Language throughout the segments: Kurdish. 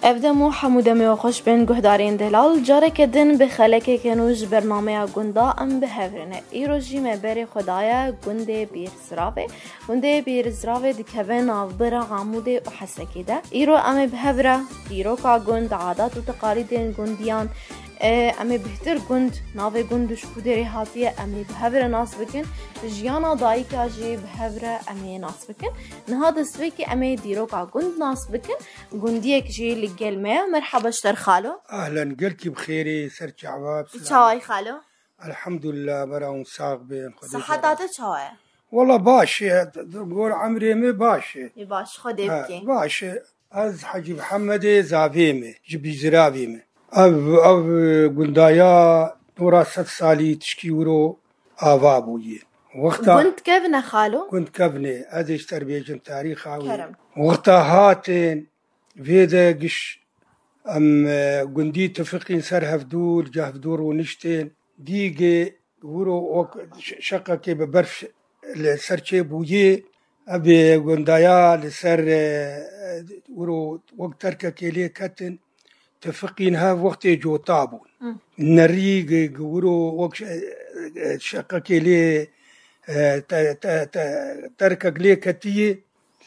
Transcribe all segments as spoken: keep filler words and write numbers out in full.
Ev dem û hemû demê we xweş bên guhdarên delal. Careke din bi xelekeke nû ji bernameya gunda em bi hev re ne. Îro jî me berê xwe daye gundê Bîrziravê. Gundê Bîrziravê dikeve navbera Amûdê û Hesekê de. Îro em ê bi hev re dîroka gund, adat û teqalîdên gundiyan, e, em ê bihtir gund, navê gund û ji ku derê hatiye, em ê bi hev re nas bikin. Jiyana dayika jî bi hev re em ê nas bikin. Niha destpêkê em ê dîroka gund nas bikin. Gundiyek jî li gel me ye. Merhaba ji te re xalo. Ahlen, gelkî bi xêrê, ser çava, bi Tu selam. Çawa yî xalo? Elhamdulillah, bera hûn sax bin. Xwedê Seheta jara. Te çawa ye? Wala baş e, gor emrê min baş e. Ê baş, Xwedê Ha, bikê. Baş e. Ez Hecî Mihemedê zavê me, ji Bîziravê me. Ev, ev gundaya dora sed salî tişkî wiro ava bûye. Wexta Gund kevne xalo? Gund kevne, ez ê ji te re bêjim tarîxa wê. Kerem. Wexta hatin, vê de giş em, e, gundî tifiqîn ser hevdû, li cih hevdû rûniştên. Dîgê wiro wek ş-, şeqekê bi berf li ser çêbûyê. Ev ê gundaya li ser, e, wiro wek terkekê lê ketin. Tifiqîn hev wextê cota bûn. Hı. Nerî gi, gi wiro wek şe-, e, şeqekê lê, e, te, te, te, terkek lê ketiyê.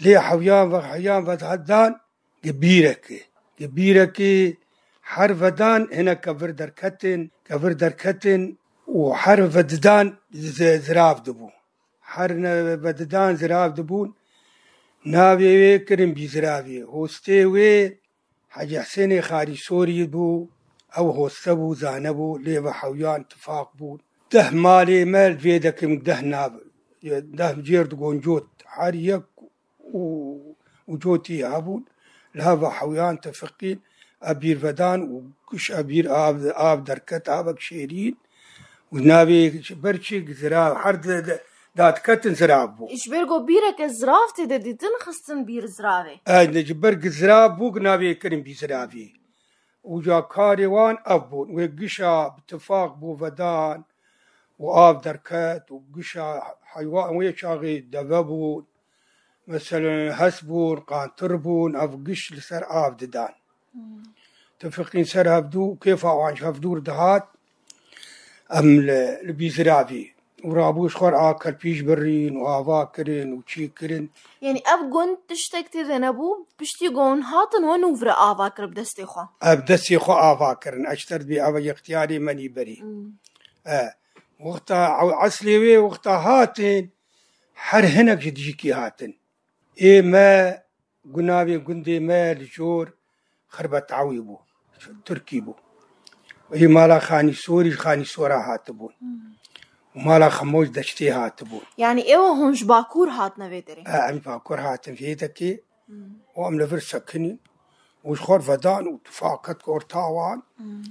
Lê hewyan ve, hewyan ve dan. Gi bîrekê, gi bîrekê her vedan hinek kevir derketin, kevir derketin û her vedidan zi-, zirav dibû. Her ne vedidan zirav dibûn. Navê wê kirin Bîziravê. Hostê wê Hecî Hesênê Xarîsorî bû. Ew hoste bû, zane bû, lê ve hewyan tifaq bûn. Deh malê me li vê dekim deh nav, deh cêr digon cot. Her yek û, û cotî hebûn. Li heva hewyan tefiqîn, ebîr vedan û giş ebîr av, av derket, avek şêrîn. Û navê ji ber çi zirav, her di, di, dadiketin zirav bû. Ji ber ku bîreke zirav tê de dîtin, xistin bîr ziravê. E, ne ji ber ku zirav bû, navê kirin bî ziravî. Û ca karê wan ev bûn. Wê gişa bi tifaq bû vedan û av derket û gişa heywan wê çaxê deve bûn. Meselen, hes bûn, qantir bûn, ev giş li ser av didan. Hmm. Tifiqîn ser hevdû, kêfa wan ji hevdû re dihat, em li, li Bîziravî. Û rabû ji xwe re a kerpîç birîn û ava kirin û çî kirin. Yanî ev gund tiştek tê de nebû, piştî ku hûn hatin, we nû vire ava kir bi destê xwe? Ev destê xwe ava kirin, ez ji te re dibê ev extiyarê me nî berî. Hmm. E, wexta ew eslê wê, wexta hatin, her hinek ji dijikî hatin. Ê me, gunavê gundê me li jor Xirbetawî bû, Tirkî bû. Ê mala Xanîsorî ji Xanîsora hatibûn. Hmm. Û mala Xemo ji Deştê hatibûn. Yanî êwe hûn ji Bakur hatine vê derê? E, em ji Bakur hatin vê dekê. Hmm. Û em li vir sekinîn. Û ji xwe vedan û tifaqet orta wan. Hmm.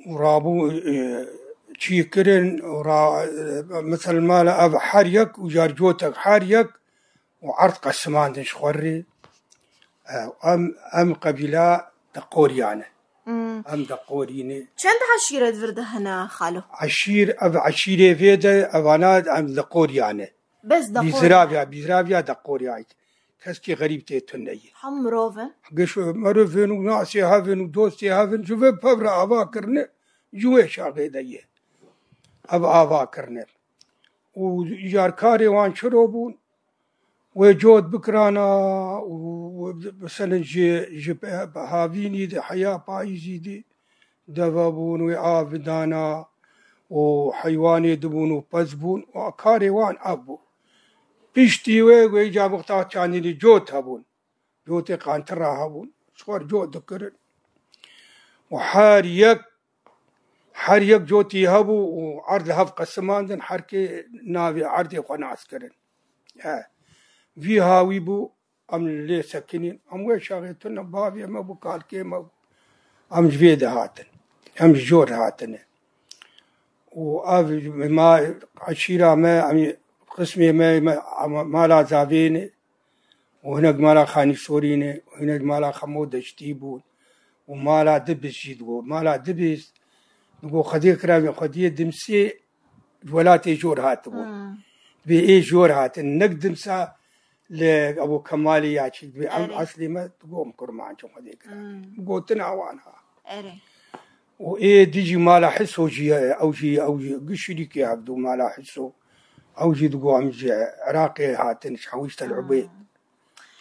Û rabû, e, çî kirin, û ra, e, misal mala ev her yek û car cotek her yek û erd qesimandin ji xwe rê. E, em, em qebîla Deqoriya ne. Hmm. Em Deqorî ne. Çend eşîret vir de hene, xalo? Eşîr, ev eşîrê vê de, evana em Deqoriya ne. Bes Deqoriya. Bîziraviya, Bîziraviya Deqoriya. Keskî xerîb tê tune ye. Hem mirov in. Giş mirov in û nasê hev in û dostê hev in, ji vê pev re ava kirine, ji wê şaxê de ye. Ev ava kirine. Û car karê wan çiro bûn, wê cot bikirana û, û, meselen ji, ji havînî de heya payîzî de deve bûn, wê av bidana û heywanê dibûn û pez bûn û karê wan ev bû. Piştî wê, wê îca wexta çandinî cot hebûn. Cotê qantira hebûn. Ji xwe re cot dikirin. Û her yek, her yek cotî hebû û erd li hev qesimandin, her kê navê erdê xwe nas kirin. He. Vî hawî bû, em lê sekinîn. Em wê çaxê tune bavê me bû, kalkê me bû. Em ji vê de hatin. Em ji jor hatine. Û ev ma, eşîra me, em qismê me, me, em mala Zavê ne. Û hinek mala Xanî Sorî ne. Û hinek mala Xemo Deştî bûn. Û mala Dibis jî dibû. Mala Dibis, digo Xwedê kira, Xwediyê Dimsê ji welatê jor hatibûn. Hmm. Dibê ê jor hatin. Nek Dimsa Li Ebû Kemalî ya çî dibê. Em Erê. eslê me digo em kurmanc in Xwedê giran. Hmm. Gotina wan ha. Erê. Û ê dijî mala Hiso jî ye, ew jî, ew jî gişirîkê hevdû mala Hiso. Ew jî digo em ji Iraqê hatin, ji Hewîştel Hmm. Ubê.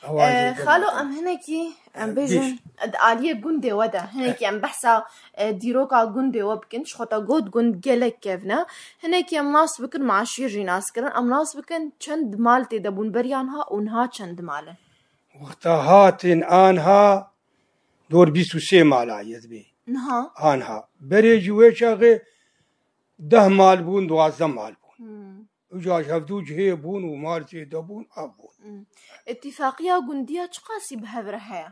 Ewa Ee, jî Xalo, em hinekî, em Ee, bêjin, bêj. di aliyê gundê we de, hinekî em behsa, e, dîroka gundê we bikin, ji xwe te got gund gelek kevn e. Hinekî em nas bikin, maşîr jî nas kirin, em nas bikin, çend mal tê de bûn beriyan ha û niha çend mal in? Wexta hatin anha dor bîst û sê mala ye dibê. Niha? Anha. Berê jî wê çaxê deh mal bûn, duwazdeh mal bûn. Hmm. Uca ji hevdû cihê bûn û mal zêde bûn, ev bûn. Hmm. Îtîfaqiya gundiya çiqasî bi hev re heye?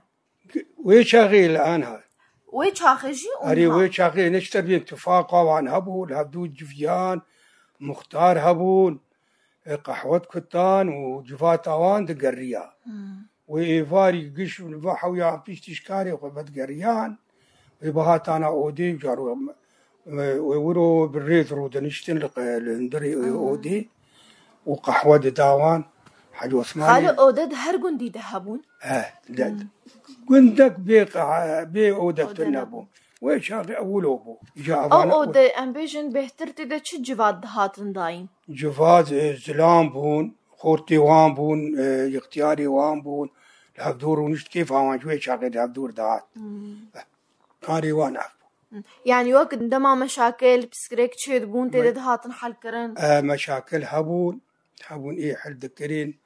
Wê çaxê li anha. Wê çaxê jî û Erê niha? Wê çaxê ne ji terbiyên tifaqa wan hebû, li hevdû civiyan, muxtar hebûn, e, qehwe dikutan û civata wan digeriya. Hmm. Wê êvarî giş û li va hewya piştî ji karê xwe vedigeriyan. Wê bihatana odê û caro, wê wiro bi rêz rûdiniştin li qe-, li hundirê Hmm. odê û qehwe dida wan. Hecî Osmanê Xalo, ode di her gundî de hebûn? Eh, de, Hmm. gundek bê qe-, bê ode Ode tune nebû. bû. Wê çaxê ew wilo bû. Îca Ew evana ode, em bêjin, bêhtir tê de çi civat dihatin dayîn? Civat, e, zilam bûn, xortê wan bûn, e, ixtiyarê wan bûn. Li hevdûr rûnişt kêfa wan ji wê çaxê li hevdûr dihat. Hmm. Karê wan ev bû. Hmm. Yani wek dema meşakil, piskirêk çê dibûn, tê de Me-, dihatin helkirin? E, meşakil hebûn, hebûn ê hel dikirin.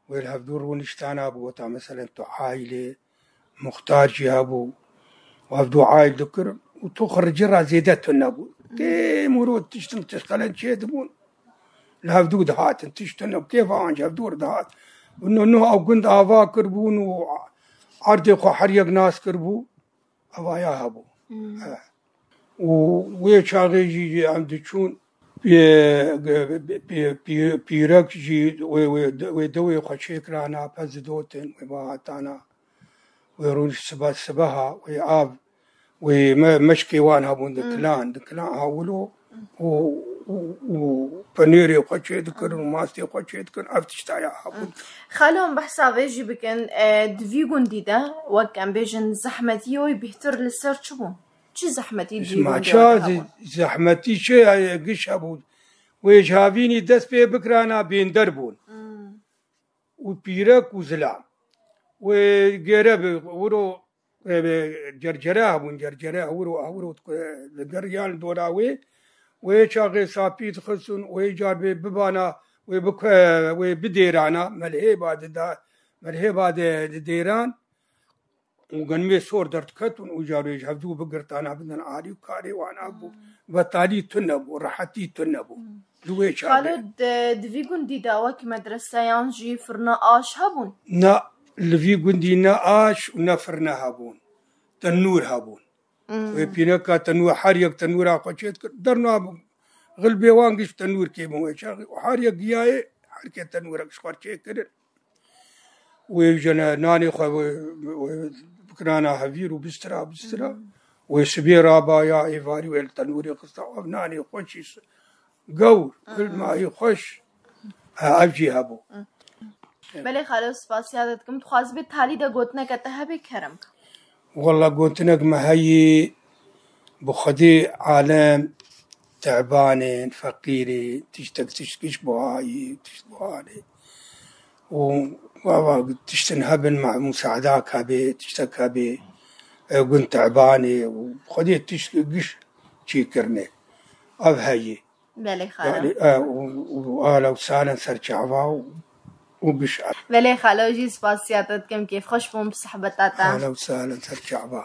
Wê li hevdûr rûniştana bigota, meselen, tu aîlê, muxtar jî hebû. Û hevdû aîl dikir û tu xirci re zêde tune bû. Tê mûro tiştin tişqelen çê dibûn. Li hevdû dihatin, tiştin û kêfa wan ji hevdû re dihat. Û no, no ew gund ava kirbûn û erdê xwe her yek nas kirbû. Evaya hebû. Hmm. He. Û wê çaxê jî em diçûn pê-, pê-, pê-, pîrek jî wê, wê, wê dewê xwe çêkirana, pez didotin, wê bihatana. Wê rûn sibe, sibeha, wê av, wê me-, meşkê wan hebûn Hmm. dikilan, dikilan ha wilo û, û, û penêrê xwe çê dikirin û mastê xwe çê dikirin, ev tişta ya hebûn. Hmm. Xalo, em behsa vê jî bikin, e, di vî gundî de, wek em bêjin, zehmetiyê wê bêhtir li ser çi bûn? Çi zehmetî di vî gundê Maça de ze-, hebûn? Zehmetî çi heye, giş hebûn. Wê ji havînî dest pê bikirana bênder bûn. Hmm. Û pîrek û zilam. Wê gêre bi wiro, e, bi cercere hebûn, cercere hewiro, hewiro digeriyan li dora wê. Wê çaxê sapî dixistin, wê car bê bibana, wê bike-, wê bidêrana, melhêba dida, melhêba de, didêran. Û genimê sor derdiketin û carê ji hevdû bigirtana bidin alî û karê wan hebû. Hmm. Betalî tune bû, rehetî tune bû. Hmm. Li wê çaxê. Xalo, di, di vî gundî de wek medrese yan jî firna aş hebûn? Na, li vî gundî ne aş û ne firne hebûn. Tenûr hebûn. Hmm. Wê pîreka tenûr, her yek tenûra xwe çê dikir. Derna xilbê wan giş tenûr kê bûn wê çaxê. Û her yek giyayê, her kê tenûrek ji xwe çê kirin. Wê jene nanê xwe wê, wê bikirana hevîr û bistira, bistira. Hmm. Wê sibê rabaya êvarî wê li tenûrê xista, ev nanê xweşî s-, gewr, Hmm. hilmayî xweş. Ha, ev jî hebû. Hmm. Belê xalo, spasiya te dikim. Dixwazibê talî de gotineke te hebe kerem ke. Wela gotinek me heyî, bi Xwedê alem tebanên, feqîrê, tiştek tişt giş buhayî, tişt buhanê. Û ava tiştin hebin, ma-, musaada hebê, tiştek hebê, e, gund tebanê û Xwedê tişt giş çêkirine. Ev heyî. Belê xalo. Belê, e, û, û ahla û sahlen ser çava û, û bişar. Belê xalo, jî spasiya te dikim, kêfxweş bûm bi sohbeta te. Ahla û sahlen ser çava.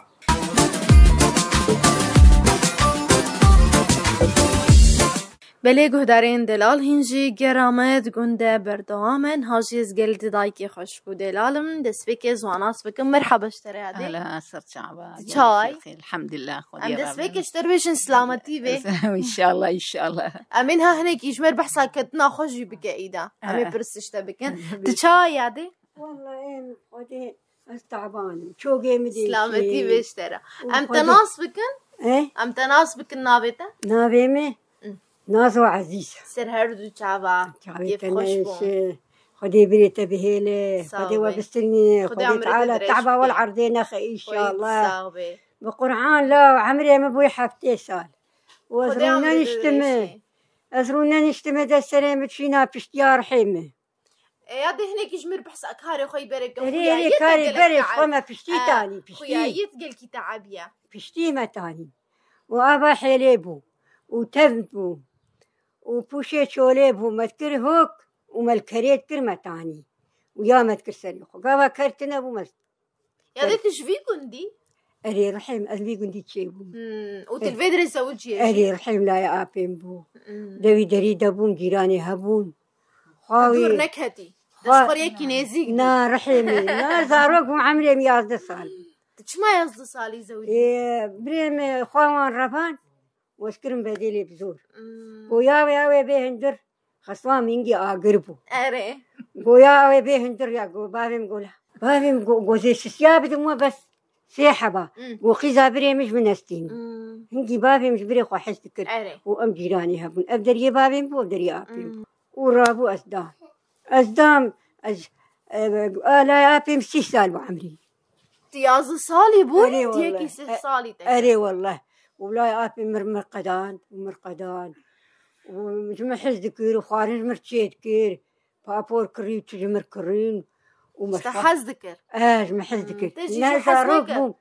Belê guhdarên delal, hîn jî gera me di gund de berdewam e. Niha jî ez gelî di dayikê xweş û delal im. Destpêkê ji wan nas bikim. Merhaba ji te re yadê. Ahla, ser çava. Çay. Elhamdulillah, Xwedê Em dest razî. Pê kiştir bêjin, silametî bê. Înşallah, înşallah. Em ên ha hinekî ji me re behsa ketina xwe jî bike îda. Em ê Ha. pirsişte bikin. Tabii. Tu çawa yadê? Vallahi em Xwedê ez taban im. Çogê min dê Silametî çê. Bê ji te re. Û Em te Xwedê nas bikin. Eh? Em te nas bikin navê te? Navê me? Hı. Nazo Ezîz. Ser her du çava. Çavê Kêf te xweş ne bû. Şe-, Xwedê birê te bihêle, Sağ Xwedê ol we bey. Bistirnî, Xwedê Xwedê emrê te Teala dirêj tehba wel bike. Erdê nexeyî Xwedê inşallah. Sağ be. Bi Qur'an la û emrê min bûyî heftê sal. Û ez Xwedê rûne emrê te niştime. Dirêj ke. Ez rûne niştime de serê min çîna piştiya rihê min. E, ya dê hinekî ji mir behsa karê xwe yî berê ke Erê, xuya erê, yê te karê gelek berê teal. Xwe me piştî E, tanî, piştî. Xuya yê gelkî teabiye. Piştî me tanî. Û ava hêlê bû. Û tev bû. Û pûşê çolê bû. Me dikir hok. Û me li kerê dikir me tanî. Û ya me dikir serê xwe. Gava ker tune bû me Ya de tu ji vî gundî? Erê rihêm, ez vî gundî çêbûm. Hmm, û tu li vê dirê zewiciyê jî? Erê rihêm layê apêm bû. Hmm. Dewî derî de bûn, cîranê hebûn. Tu Xwawî dûr neketî. Tu Xwa- ji xwe yekî nêzîk bî. Na rihêmê. Na zarok bûm, emrê min yazdeh sal. Tu çima yazdeh salî zewicî? Ê, birê min xwe wan revan. Wez kirin bedêlê bi zor. Hmm. Goya wê ew ê bê hundir, xeswa mîngî agir bû. Erê. Goya ew ê bê hundir ya, go, bavê min gola. Bavê min go, gozê sisiya bidim we bes sê heba. Hmm. Go xîza birê min ji min nestîn. Hmm. Hingî bavê min ji birê xwe hez dikir. Erê. Û em cîranê hebûn. Ev deriyê bavê min bû, ev deriyê apê min. Hmm. Û rabû ez dam. Ez dam, ez, e, alaya apê min sî sal bû emrî. Tu yazdeh salî bû, Erê tu yekî wallah. sih E, salî te erê kir. Wallah. Û lay apê mir, mir qedand, mir qedand. Û ji min hez dikir, û xwarin mir çê dikir. Papor kirî, tu ji mir kirîn. Û me Ji te şa- hez dikir. E, ji min hez Hmm, dikir. Te jî Ne ji hez zarok nekir. bûm.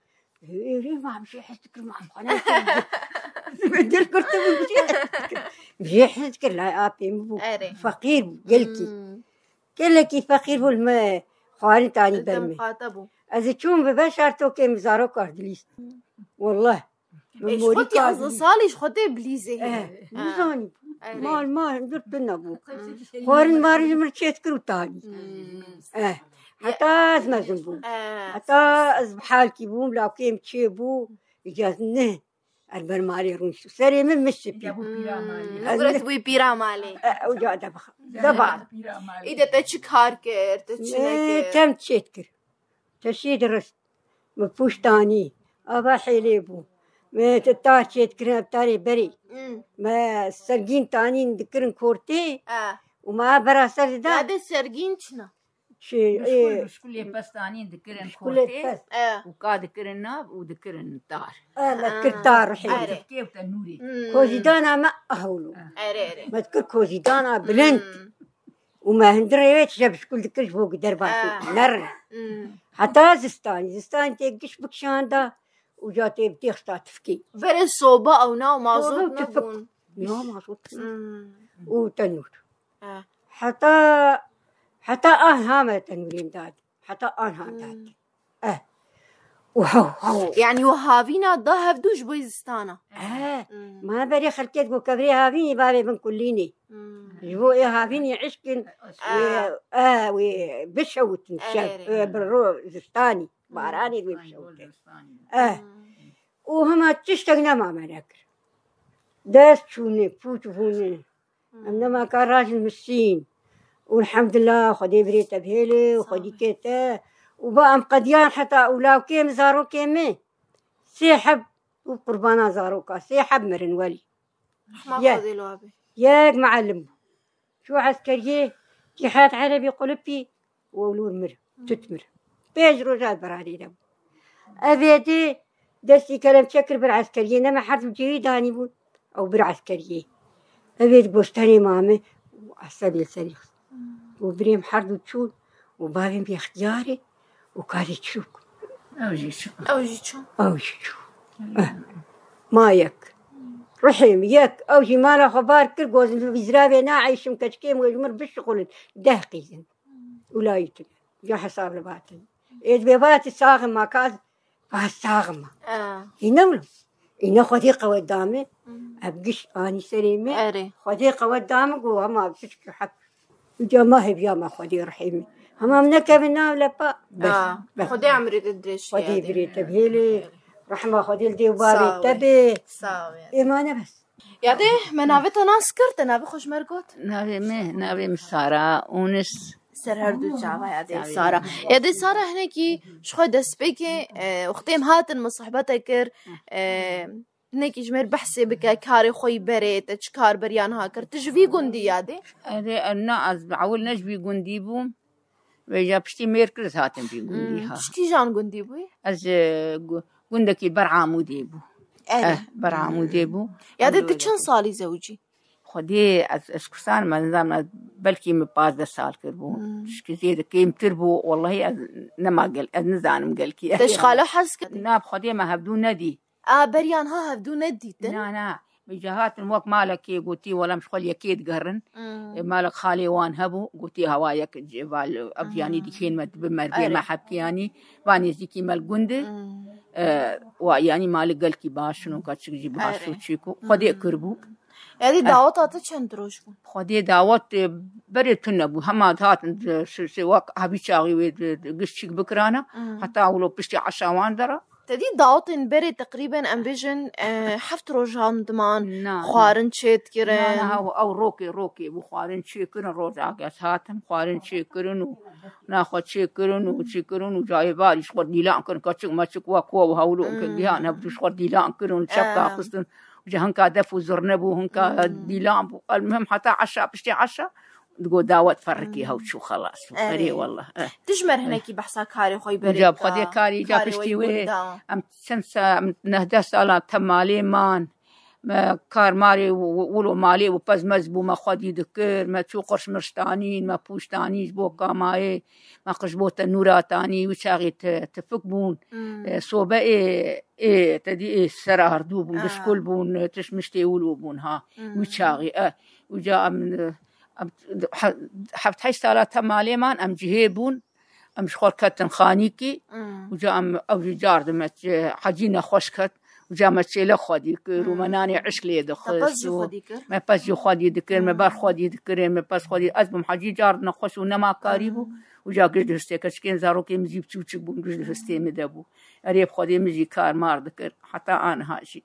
Ê, ê, ma em jê hez dikir, ma em xwe nekir. Min dil girtibû, min jê hez dikir. Min jê hez dikir, lay apê min bû. Erê. Feqîr bû, gelkî. Hmm. Gelekî feqîr bû, li me xwarin tanî ber Dem min. Qate bû. Ez ê çûm bi beşar tokê min zarok ardilîst. Wallah. Min Ê, ji xwe morî tî kar azli dî. salî ji xwe tê bilîzê heye. Eh, Ha. nizanî. Erê. Mal, mal, dur tune bû. Xwarin marin ji min çêt kir û tanî. Hmm. Eh. Heta ez mezin bûm. Eh. Heta ez bi halkî bûm, lawkê min çê bû. Îca ez ne. Ez ber malê rûniştim. Serê min miştipî. Hmm. Ez Nûret ne- bûyî pîra malê. E, ew ca de bixa. De ba. Îde te çi kar kir, te çi Ê, nekir? Tem çêt kir. Te şî dirist. Min pûş tanî. Ava hêlê bû. Me te tar çêt kirin, ev tarê berê. Hmm. Me sergîn tanîn dikirin kortê. E. Û me bera ser dida. Ya de sergîn çina? Çi, Bişkul, ê, bişkulê pes tanîn dikirin bişkulê kortê pes. E. û ka dikirin nav û dikirin tar. E, me kir tar rihê. Erê. Tifkê û tenûrê. Hmm. Kozîdana me ahûlo. Erê, erê. Me dikir kozîdana bilind. Hmm. Û me hundirê wê tije bişkul dikir ji bo ku derbatê Ah. nerin. Hmm. Heta zistanî. Zistanî tê giş bikişanda û ca tê têxista tifkê. Berê soba ew na û mazot Soba û tifik. nebûn. Na mazot. Hmm. Û tenûr. Ah. Heta, heta anha me tenûrê dadî. Heta anha Hmm. dadî. Eh. Û hew, hew. Yani we havîna da hevdû ji bo zistana. Eh. Hmm. Ma berê xelkê digo kevirê havînî bavê bin kulînê. Hmm. Ji bo ê havînî işkin Ah. wê, eh, wê bişewtin Erê, şev, erê. eh, bi ro zistanî. Hmm. Baranê wê Ay, bişewtin. bol zistanî. Eh. Hmm. Û hema tiştek nema me nekir. Dest çûne, pûç bûne. Hmm. Em nema ka rajin misîn. Û elhamdulillah, Xwedê birê te bihêle û Sağ ol. Xwedî kê te. Û ba em qediyan heta û lawkê min, zarokê min. Sê heb û qurbana zaroka, sê heb mirin welî. Rehma Ye. Xwedê li we be. Yek muallim bû. Çû eskeriyê, Cîhat Erebî Qulipî û ew lûr mir, Hmm. tut mir. Pênc roja ez beradê de bû. Evê di destî kelemçe kir bir eskeriyê. Ne me her du cihî danî bûn. Ew bir eskeriyê. Evê di goştenê mame û esebê serî xist. Û birêm her du çûn û bavê min bêxtiyarê û karê çûk. Ew jî çû. Ew jî çû. Ew jî çû. Eh. Ma yek. Rihê min yek. Ew jî mala xwe bar kir, gotin vîzravê naeyşim keçikê min wê ji min bişixulin. Deh qîzin. Û layî tune. Ya hesab li batin. Ê dibê vatî saxim ma kaz, va saxim ma. Ah. Îne wilo. Îne Xwedê qewet dame. Hmm. Ev giş anî serê me. Erê. Xwedê qewet dame, go hema pişkî hep. Uca ma hêviya me Xwedê rihê me. Hema em nekevin nav lepa. Bes, Ah, bes. Xwedê emrê te dirêj Xwedê keye. birê te bihêlê. Rehma Xwedê li dê û bavê Sağ te ol. bê. Sağ ol. Ê mane bes. Ya dê, me navê te nas kir, te navê xwe ji me re got? Navê me, navê min Sara Ûnis. Ser her du çava ya dê Sara. Ya dê Sara hinekî ji xwe destpêkê, e, wextê em hatin me sohbete kir, e, Nekî ji mêr behsê bike, karê xwe yî berê, te çi kar beriya niha kir? Tu ji vî gundî ya dê? Erê, na, ez bi ewil ne ji vî gundî bûm. Vêca piştî mêr kir, ez hatim vî gundî Hmm, ha. Tu ji kîjan gundî bûyî? Ez, e, gu-, gundekî ber Amûdê bû. Erê. Eh, ber Amûdê bû. Ya dê tu çend salî zewicî? Xwedê ez, ez kursan me, nizanim, ez belkî min pazdeh sal kiribû. Hmm. Tişkî zêde kêmtir bû, wellahî ez nema gel-, ez nizanim gelkî. Te ji xalo hez kir? Na, bi Xwedê me hevdû nedî. A, beriya niha hevdû nedîtin? Na, na. Min ca hatin wek malekê gotî, wela em ji xwe li yekê digerin. Hmm. E, malek xalê wan hebû, gotî hewa yek cêval, ev yanî Hmm. dîkên me dibe mervê Erê. me hepkiyanî, va nêzdîkî me li gund e. Hmm. E, wa, yanî malik gelkî baş in û kaçik jî baş û Erê. çîk û Xwedê Hmm. kiribû. Yanî Eh. daweta te çend roj bû? Xwedê dawet, e, berê tune bû. Hema dihatin, e, si-, si-, wek hebî çaxî wê, e, giş çîk bikirana. Hmm. Heta wilo piştî eşa wan dera. Te dî dawetên berê teqrîben em bêjin, e, heft rojan diman Na, na. xwarin çê dikirin. Na, na, ew, ew rokê, rokê bû xwarin çê kirin, rojak ez hatim, xwarin çê kirin û naxwe çê kirin û çê kirin û cayê barî ji xwe dîlan kirin, kaçik meçik wek we û hewlo Hmm. gihan hebû ji xwe dîlan kirin û çepka Eh. xistin. Ji hinka def û zirne bû, hinka Hmm. dîlan bû. Elmuhim heta eşa, piştî eşa, digo dawet ferrikî Hmm. hew çû xelas bû. Erê. Erê wallah, eh. Tu ji mer hinekî behsa karê xwe yî berê Ca bi Xwedê bike, karî ca karê piştî wê wê, gunda. Em çend sa-, em neh deh sala te malê man. Me kar marê û, û, wilo malê û pez mez bû, me xwedî dikir, me çû qirş mirş tanîn, me pûş tanî ji bo kamayê, me qirş bo tenûra tanî, wî çaxî ti-, tifik bûn. Hmm. E, sobe ê, ê, te dî ê ser ardû bûn, Ah. bişkul bûn, e, tişt miştê wilo bûn ha. Hmm. Wî çaxî, e, wî ca em, e, em, he-, heft heşt sala te malê man, em cihê bûn, em ji xwe ketin xanîkî, Hmm. û ca em, ew jî cardin me, e, hecî nexweş ket, û ca me çêlek xwedî kir, û me Hmm. nanê eşk lê Te dixist, pez jî û xwedî kir? me pez jî xwedî dikir, me Hmm. ber xwedî dikir, me pez xwedî, ez bûm hecî cardin nexweş û nema karî bû, Hmm. û ca giş dihistê keçikên zarokê min jî biçûçik bûn, giş dihistê min de bû. Erê bi Xwedê min jî kar mar dikir, heta aniha jî.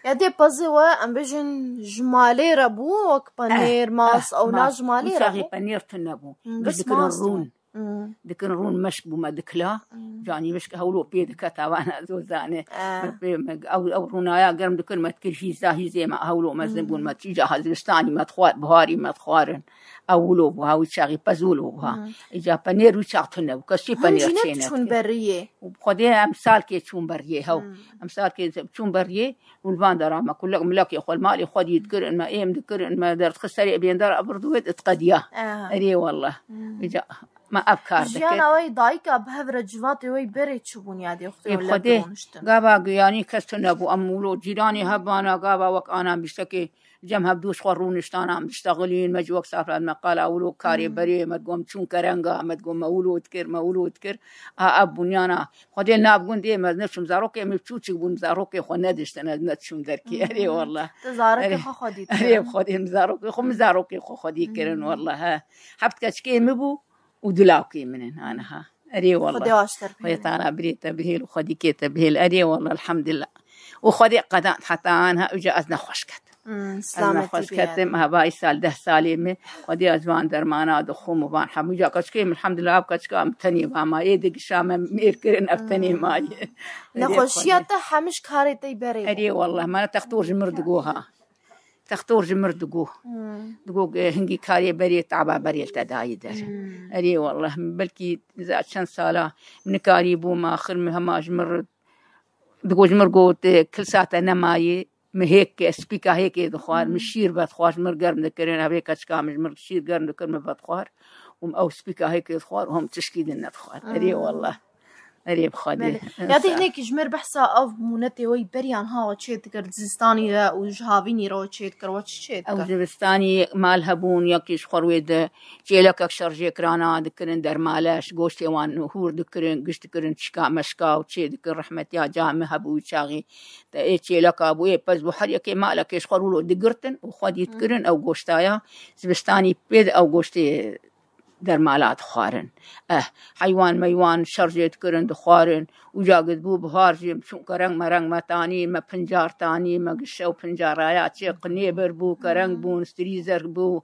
Ya dê pezê we, em bêjin, ji malê re bû, wek penêr, Eh, mas, eh, ew na mas. ji malê Wî re çaxê bû? penêr tune bû. Hmm, Biz bes dikirin mas tune. rûn. Hmm. Dikirin rûn, meşk bû me dikila. Hmm. Canî meşk hewlo pê dike tavana zozane. Eh. Me pê, me, ew, ew rûnaya germ dikir, me dikir hîza, hîzê me hewlo mezin bûn, Hmm. me tîja ha zivistanî me dixwar, biharî me dixwarin. Ew wilo bû, ha wî çaxî pez wilo bû ha. Hmm. Îca penêr wî çax tune bû, kesî Hûn penêr jî çê nediçûn nedikir. beriyê? Xwedê em salkê çûn beriyê, hew. Hmm. Em salkê çûn beriyê, û li van dera me kulek milekê xwe, li malê xwe dî dikirin me, êm dikirin me, derdixist serê bêndar, ebir dû wê diqediya. Aha. Erê wallah. Hmm. Îca me ev kar dikir. Jiyana wê dayika bi hev re civatê wê berê çi bûn ya dê Ê xwedê Xwedê, roniştin? Gava giyanî kes tune bû, em wilo cîranê hebana, gava wek ana bîstekê cem hevdû ji xwe rûniştana, em diştexilîn, me ji wek safran me qala wilo karê Hmm. berê, me digot em çûn kerenga, me digot me wilo dikir, me wilo dikir. A, ev bunyana, Xwedê nav gundê me, ez neçûm, zarokê min çûçik bûn, zarokê xwe nediştin, ez neçûm derkî. Hmm. Erê wallah. Tu zarokê Erê. xwe xwedî Erê dikirin? Xwedê min zarokê xwe, min zarokê xwe xwedî kirin, Hmm. wallah, he. Heft keçikê min bû û du lawkê min in, aniha. Erê wallah. Xwedê aşter Xwedê bihêle. Teala birê te bihêl û xwedîkê te bihêl. Erê wallah, elhamdulillah. Û Xwedê qedand heta aniha, uca ez nexweş ket. Hmm, Ez me silametî xweş bihêle. ketim, hevayî sal deh salê min, Xwedê ez van dermana dixwim û van hemû ca keçikê min, elhamdulillah, ev keçika min tenê va ma, ê digişa me mêr kirin, ev tenê Hmm. maye. Erê Nexweşiya Xwedê. te hemî ji karê te yî berê bû? Erê wallah, me textor ji mir digo ha. Textor ji mir digo. Hmm. Digo, e, hingî karê berê, taba berê li te dayî der. Hmm. Erê wallah, belkî za çend sala min nikarî bûm, axir min hema ji mir digo, ji mir got, e, kilsa te nemayê. Min hêk, spîka hêkê dixwar, min Hmm. şîr vedixwar, ji mir germ dikirin, ev hêka çika min ji mir şîr germ dikir, min vedixwar. Û min ew spîka hêkê dixwar û him tişkî din nedixwar. Erê Hmm. wallah. Erê bi Xwedê. Belê. Ya dê hinekî ji mir behsa ev mûnetê we yî beriyan ha we çê dikir, zistanî re û ji havînî re we çê dikir, we çi çê Ew dikir? zivistanî mal hebûn, yekî ji xwe rê de çêlekek şerjê kirana dikirin, dermaleş, goştê wan hûr dikirin, giş dikirin, çika meşka û çê dikir, rehmetiya ca min hebû wî çaxî. Te ê çêleka bû, ê pez bû, her yekê malekê ji xwe rûlo digirtin û xwedî Hmm. dikirin, ew goştaya zivistanî pê de ew goştê dermala dixwarin. Eh, heywan meywan şerjê dikirin, dixwarin. Uca gidibû bihar jî çûn kereng mereng me tanî, me pincar tanî, me gişe û pincaraya çê qinêbir bû, kereng bûn, strîzer bû,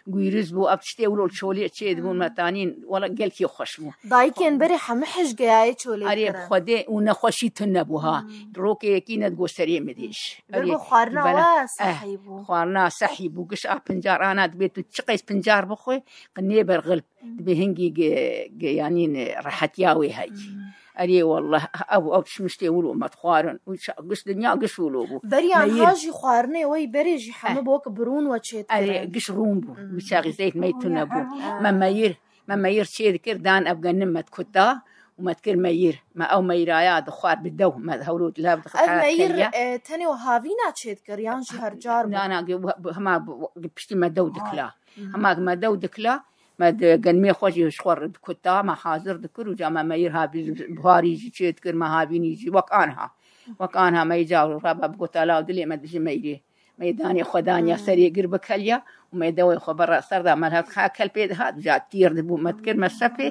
gwîriz bû, ev tiştê wilo çolê çê dibûn me tanîn. Wela gelkî xweş bû. Dayikên berê hemû hej geyayê çolê Erê dikirin. Xwedê û nexweşî tune bû ha. Hmm. Rokê yekî ne digo serê min dêş. Ber Erê, bi xwarina bela- we eh, sehî bû. Xwarina sehî bû. Giş a pincar ana dibê tu çi qeys pincar bixwe, qinêbir xilp. Dibê hingî ge-, ge-, yanî ne, rehetiya wê heyî. Hmm. Erê wallah, ew, ew çimiştê wilo me dixwarin. Û ça-, giş dinya giş wilo bû. Beriyan Meyir. ha jî xwarinê wey berê jî hemû Eh. bok birûn we çê Erê, dikirin. giş rûn bû. Hmm. Wî çaxî zeyt mey tune bû. Ah. Me meyir, me meyir çê dikir, dan ev genim me dikuta û me dikir meyir. Me ew meyiraya dixwar bi dew, me hewlo dilav Ev dixwar meyir, keriya. e, tenê û havîna çê dikir, yan jî her car bû? Na, na, ge-, bu, bu, hema bu, bu, piştî me dew dikila. Hmm. Hema me dew dikila, me di genimê xwe jî ji xwe re dikuta, me hazir dikir û ca me meyir ha bi-, buharî jî çê dikir, me havînî jî wek anha. Wek anha me îca raba bigota law dilê me dijî meyrê. Me danê xwe daniya Hmm. serê gir bikeliya û me dewê xwe berra ser da me hat ha kelpê dihat, ca tîr dibû me dikir me sepê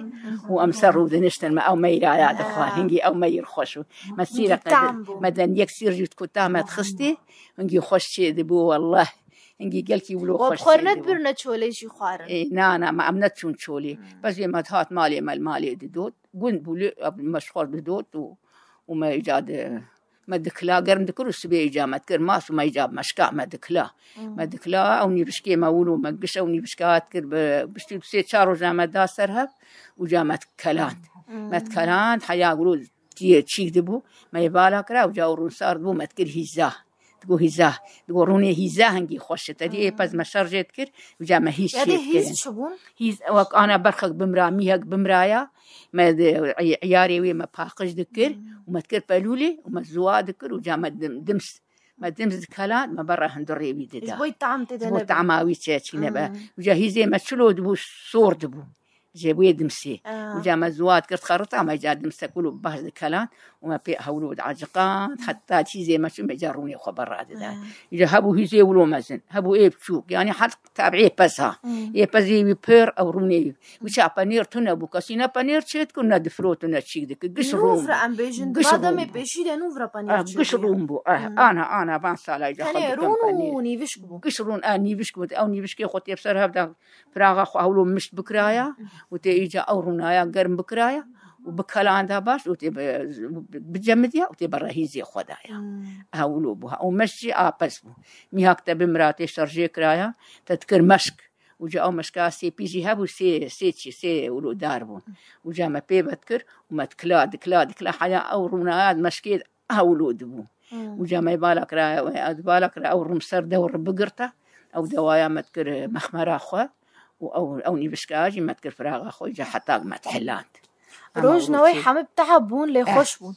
û em ser rû diniştin me ew meyraya dixwar. Ha. Hingî ew meyir xweş û me Hingî sîre tam qedir, bû. me den yek sîr jî dikuta me dixistî, hingî xweş çê dibû wallah. Hingî gelkî wilo We xweş bi xwe çê re dibû. nedibirine çolê jî xwarin? Ê, na, na, me em neçûn çolê. Hmm. Bes vê me dihat malê me li malê didot. Gund bû lê, ev me ji xwe didot û, û me îca di, me dikila germ dikir û sibê îca me dikir mas û me îca meşka me dikila. Hmm. Me dikila, ew nîvişkê me wilo me giş ew nîvişka hat kir bi, bi sê çar roja me da ser hev û ca me dikeland. Hmm. Me dikeland, heya wilo tîye çîk dibû, me yê vala kira û ca û rûnsar dibû, me dikir hîza. Digo hîza. Digo rûnê hîza hingî xweş e. Te dî ê pez me şerjê dikir, uca me hîz Ya çê dê hîz dikirin. çi bûn? Hîz wek ana berxek bimra, mîhek bimraya, me di, ey-, eyarê wê me paqij dikir, Hmm. û me dikir pelûlê, û me ziwa dikir, uca me dim-, dims. Me dims dikeland, me berra hundirê wî dida. Ji bo tam tê de Ji bo nebin. tama wî çê çî nebe. Hmm. Uca hîzê me çilo dibû, sor dibû. Ji wê dimsê. Ah. Uca me ziwa dikir, xerita me ca dimsek wilo baş dikeland û me pê hewlo diaciqand, heta çîzê me çû me ca rûnê xwe berra dida. Ah. Uca hebû hîzê wilo mezin, hebû ê biçûk, yanî her tabiê pez ha. Hmm. Ê pezê wî pir, ew rûnê wî. Wî ça penêr tune bû, kesî ne penêr çê dikir, ne difrot û ne çîk dikir. Giş rûn Nûvre bû. em bêjin, Giş di va rûn demê bû. pêşî de nûvre penêr Ah, çê giş dikir. rûn bû. Ah, Hmm. ana, ana, van sala ca xwe Tenê dikim rûn penêr. û nîvişk bû. Giş rûn, ah, nîvişk bû. Ew nîvişkê xwe tê bi ser hev de Piraxa xwe hewlo mişt bikiraya û tê îca ew rûnaya germ bikiraya û bikelanda baş û tê bi, bicemidiya û tê berra hîzê xwe daya. Hmm. Hewlo bû. Û meşk jî a pez bû. Mîhak te bimira tê şerjê kiraya, te dikir meşk. Û ca ew meşka sêpî jî hebû, sê, sê çi, sê wilo dar bûn. Û ca me pê vedikir û me dikila, dikila, dikila, heya ew rûnaya meşkê hewlo dibû. Hmm. Uca me bala kira, ew bala kira, ew rûn ser dew re bigirta. Ew dewaya me dikir, e, mexmera xwe. Û ew, ew nîvişka jî me dikir firaxa xwe, ca heta me dihiland. Ama Roj ew newey çi- hemî bi teha bûn, lê Eh. xweş bûn.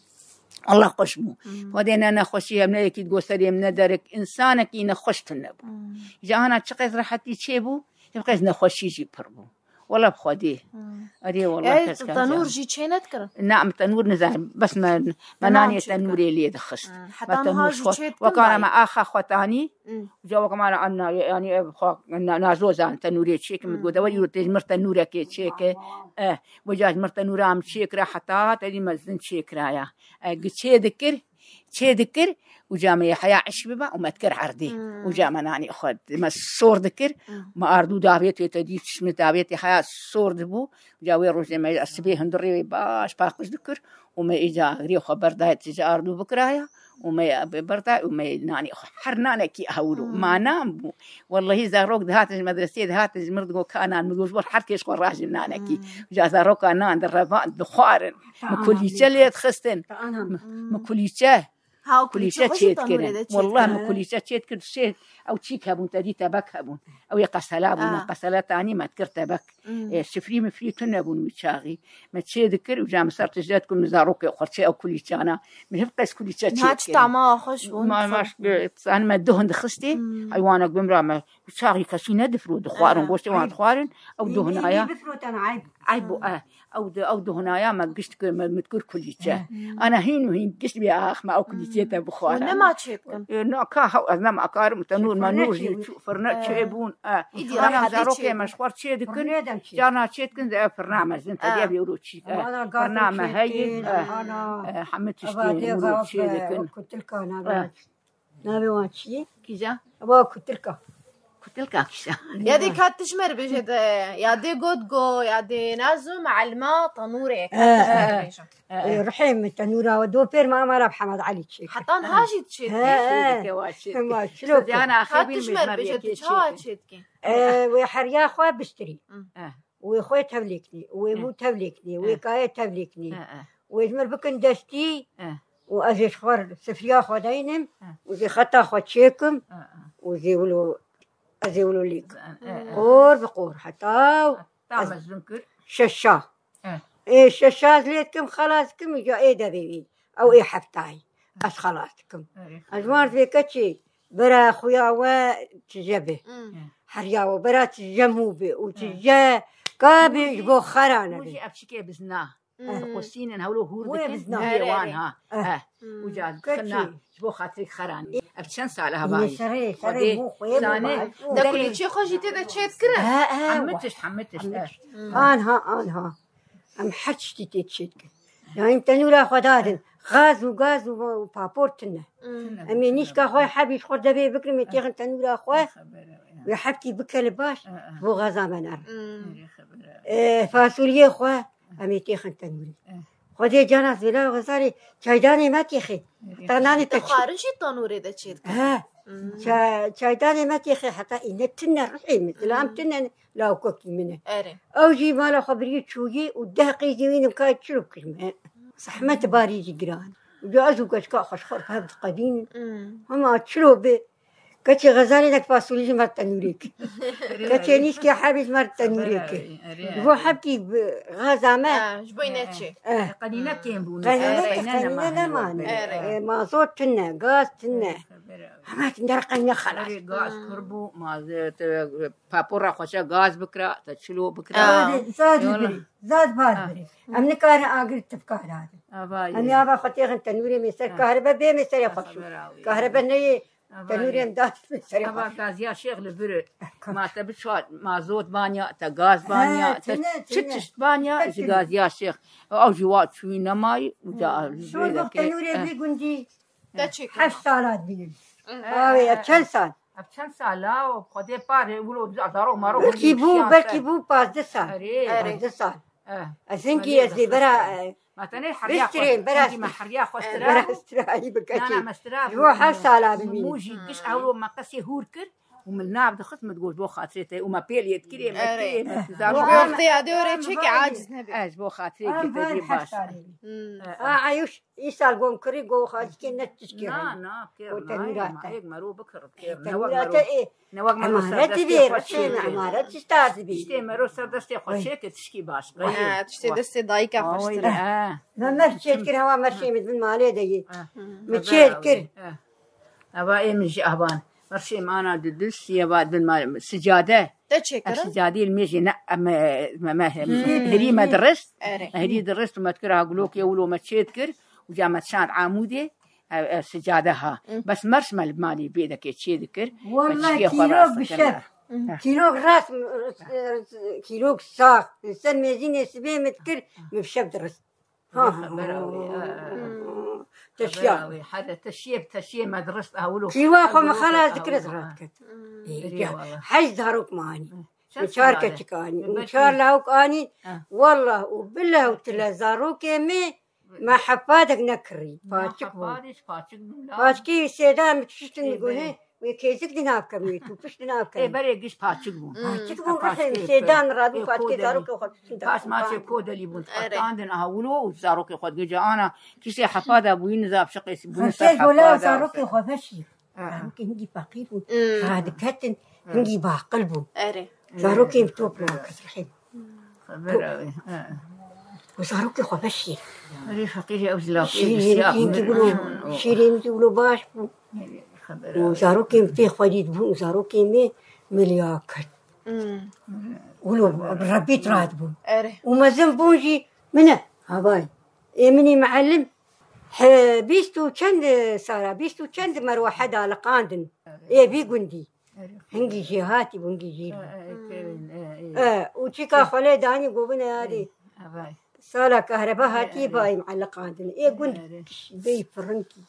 Allah xweş bû. Hmm. Xwedê ne nexweşî, em ne yekî digo serê min ne derek, însanekî nexweş tune bû. Hmm. Ji ana çiqas rehetî çêbû, çiqas nexweşî jî pir bû. Wela bi Xwedê. Hmm. Erê wela Ey, kes tenûr kazan. jî çê nedikirin? Na, em tenûr nizanim. Bes me, me Te nan nanê çê dikirin? tenûrê lê dixist. Hmm. Me Heta niha tenûr jî xwe-, çê dikin wekara dayê? me axa xwe tanî, Hmm. Ca wek me re anna, yanî ev xwe na-, nazo zan tenûrê çêkim, Hmm. gote, "Wek îro tê ji mir tenûrekê çêke." Eh, wê ca ji mir tenûra em çêkira heta te dî mezin çêkiraya. Eh, gi çê dikir, çê dikir, û ca me yê heya eşk biba û me dikir erdê. Hmm. Û ca me nanî xwe, me sor dikir, Hmm. me ardû davêtê te dî, çişmê davêtê heya sor dibû. Û ca wê rojê me sibê hundirê wê baş paqij dikir û me îca girê xwe berdayê tije ardû bikiraya. û me berda û me nanê xwe. Her nanekî hewlo. Hmm. Ma nan bû. Wellehî zarok dihatin ji medresê dihatin ji mir digo ka nan, min got ji bo her kêş xwe rajin nanekî. Hmm. Ja zaroka nan di revan dixwarin. Min kulîçe lê dixistin. Min kulîçe. Ha, o kulîçe Kulîçe çê dikirin. Welleh min kulîçe çê dikir. Sê ew çîk hebûn, te dî tebek hebûn. Ew ê qesela bûn, Ah. qesela tanî me dikir tebek. Hmm. E, sifrî mifrî tune bûn wî çaxî. Me çê dikir û ca min ser tije dikim, min zarokê xwe çê ew kulîçana. Min hevqes kulîçe çê Niha çi dikir. tama xweş bûn, Ma, ma, dixwin. e, yani me duh dixistê, Hmm. heywanek bimra me, çaxî kesî nedifro, dixwarin, Aha. goştê wan Eyb. dixwarin, ew Nî, nî, duhnaya. nî bifrotan, eyb. Eyb bû, Hmm. e, ew di, ew duhnaya me gişt kir, me, me dikir kulîçe. Hmm. Ana hîn û hîn gişt bê ax me ew kulîçe. Çê te bixwara. Û nema çê dikin? E, na ka hew, ez nema karim, tenûr menûr jî çû, firne çê bûn. E, Îdî ana rehet çê zarokê bûn. Me ji xwe çê dikin. Firnê de çê. Carna çê dikin, de firna mezin, te diya vê ro çî. E, firna me heye. E, e, hemî tiştê wilo çê dikin. Kutilka navê. E. Navê wan çi ye? Kîja? Eva kutilka. Kutilka kîja? Ya dê ka tişmer bêje de, ya dê got go, ya dê nazo mealma tanûrê. E, e. Rihê min tenûra we do pêr me amara bi Hemed Elî çê. Heta niha jî çê dike. He, he. Çê dike wa çê dike. Hema çilo. Ka tişmer bêje tu çawa çê dike? E, wê heriya xwe bistirî. Hı. E. Wê xwe tevlêknî, wê mû tevlêknî, wê kayê tevlêknî. Wê ji mir bikin destî û ez ê ji xwe sifriya xwe deynim û zê xeta xwe çêkim û zê wilo, ez ê wilo lêkim. Qor bi qor heta ez şeşa. Ê şeşa ez lê dikim, xelas dikim, îca ê devê wî. Ew ê heftayî. Ez xelas dikim. Ez wan vê keçê bera xuya we tije be. Heriya we bera tije mû be û tije ka be ji bo xera nebe. Ev çike bizna. Qusînin hewlo hûr dikin. Wê bizna. Wan ha. Uca dixina ji bo xatirê xeran. Ev çend sal e havayî. Xwedê zane. De kulîçê xwe jî tê de çê dikirin. Hemî tişt, hemî tişt. Anha, anha. Em her tiştî tê çê dikin. Yani tenûra xwe dadin. Gaz û gaz û, û papor tune. Em ê nîşka xwe hebî ji xwe devê bikirin, ê têxin tenûra xwe. Wê hebkî bikele baş, bo gaza me nerin. E, fasuliyê xwe, em ê têxin tenûrê. Xwedê cana zêla û xezarê çaydanê me têxê. Heta nanê te çi? Xwarin jî tanûrê de çê dikin. He. Ça-, çaydanê me têxê heta îne tune rihê min. Zilam tune. Lawkokî min e. Erê. Ew jî mala xwe birî çûyî û deh qîzê wî nimka çilo bikirime. Zehmet barî jî giran. Uca ez û keçika xwe ji xwe hev diqedînin. Hmm. Hema çilo bi. Keçê xezalê nek fasulî ji mer tenûrê ki. Keçê nîşkê hebî ji mer tenûrê ki. Erê, erê. Ji bo hebkî bi xeza me. Ha, ji bo neçê. Eh. Qenîne kêm bûn. Qenîne, erê, qenîne nemane. Erê. Eh, mazot tune, gaz tune. Hema tinde qenîne xelas. Erê, gaz pir bû, mazot, Papora xweşe gaz bikira, te çilo bikira. Aa. Zad, zad Yola. Birî, zad bar Ha. Birî. Em nikarin agir tifka radin. Ava ye. Em ya va xwe têxin tenûrê me ser Ha. Kahribe bê me serê xwe Kahribe şû. Rawi. Kahribe neyê Ava tenûrê ye. Em dat me serê Ava xwe şû. Gaziya şêx li vir. Ka- Ma te biçwa mazot banya, te gaz banya, He, te tine, çi tine. Tişt banya Hepsini. Ji gaziya şêx. Ew ji wa çûyî nemayî, û ca Hmm. li Şor vir bak deke. Tenûrê Eh. Vî gundî. Te çêkir. Heft sala dibînim. Eh. Avê ya çend sal? Ev çend sala û xwedê parê wilo zarok marok Belkî bû, belkî bû pazdeh sal. Erê. Erê. Pazdeh sal. Eh. Ez hinkî ez ê bera, eh, Ma tenê heriya xwe. Bistirê, bera Hinkî me heriya xwe Eh, stira. Bera stirayî bike Nana çê. Me stira. Ji bo her sala bimînim. Mû jî giş ewro me qesê hûr kir û min nav dixist, min digot bo xatirê te û me pêl yê dikirê, me Erê. Kirê, me Ji bo zarok. Wextê ya dê orê çekê aciz nebe. Ez ji bo xatirê Em girtê van jê her baş. Salê. Hmm. Eh, eh. A, Eyûş. Îsal gom kirî go xalîkê ne tişkê Na, heye. Na, kêr Ko nayê, tenûra ma te. Êk mero bikir, kêr. Tenûra te ê. Ne wek mero ser destê xwe çê. Emaret tişta dibî. Tiştê mero ser destê xwe çê ke tişkî baş. Ha, tiştê destê dayika xweştir e. Me mer çê dikir hewa merşê min bin malê de yê. Mi çê dikir. Eva ê min jî avan. Merşê min ana di dil siye va din ma sicade. Te çêkirin? Ev sicadî li mêjê ne, em, me, me, me, Hmm. Hirî me dirist. Erê. Me hirî dirist û me dikir ha gulokê wilo me çê dikir û ca me dişand Amûdê, ev, ev sicade ha. Hmm. Bes merş me li malê bê dekê çê dikir. Wallah çikê xwe kîlok rast bi dikir şev. Ne. Hmm. Kîlok rast, kîlok sax. Ser mêzînê sibê me dikir, me bi şev dirist. Ha, ha, ha. Xebera wê, ha, ha. Hmm. Teşiya. Xebera wê. Here teşiyê, teşiyê me dirist ewil û Kîwa xwe me xelas dikir ez rat ket. Hmm. Ê, Erê ya, wala. Hej zarok me anî. Çend Û çar sala de? Keçik anî. Û Belkî çar lawik anî. Ha. Wallah û billah û tile zarokê me me hepatêk nekirî. Na Paçik bû. Hepatê ji paçik bû la. Paçikê sêda min tiştin Ê, guhê. Belê. Wê kêzik di nav kemê, tu pişt di nav kemê. Ê, berê giş paçik bûn. Hmm. Paçik bûn, Paçik rixên ê, sêdan radin, ê, paçikê kodeli. Zarokê xwe tiştin Paç maçê kodeli bûn. Erê. Dixwestandin aha wilo û zarokê xwe dikir ana kîsê hefa de bûyî nizav şiqê bûne ser hefa de. Zarokê xwe veşî. Ha. Zarokê hingî feqîr bûn. Hmm. Radiketin, hingî baqil bûn. Erê. Zarokê em top lan kir rixên. Xebera wê. Ha. Û zarokê xwe veşî. Erê feqîrê ew zilafê Şîrê, hingî wilo, şîrê min wilo baş bû. Û zarokê min pê xwedî dibûn û zarokê min milyaket. Hmm. Wilo rebît radibûn. Erê. Û mezin bûn jî min e, havay. Ê min î meelim, He, bîst û çend, e, sala, bîst û çend merwehe daliqandin. Ê vî gundî. Hingî jêhatî bû, hingî jî. E, û çîka xwelê danî govine yadê. Sala kahreba hatî bayî muelliqandin. Ê gund bey firinkî.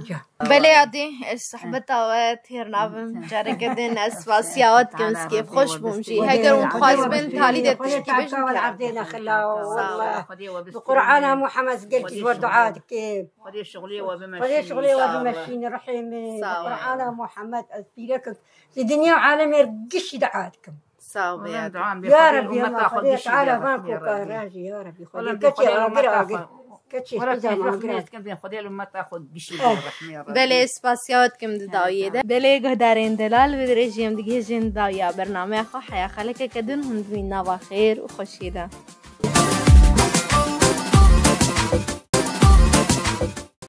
Ca. Belê yadê, ez sohbeta we têr nabim. Careke din ez spasiya we dikim, ez kêfxweş bûm jî. Heger hûn dixwazibin talî de tiştî bêjin, kar. Erdê nexila, wallah. Bi Qur'ana Muhammed gelkî ji we dua dikim. Xwedê şixulê we bimeşînî. Xwedê şixulê we bimeşînî, rihê min. Bi Qur'ana Muhammed ez pîrek im. Ji dinya alemê gişî dua dikim. Sağ ol ya. Ya Rabbi, Xwedê Teala van koka rajî, ya Rabbi, Xwedê keçê agir agir. Keçê xizam agir agir. Belê, spasiya we dikim di dawiyê de. Belê, guhdarên delal, bi dirêjî em digihêjin dawiya bernameya xwe, heya xelekeke din hûn dimîn nava xêr û xweşiyê de.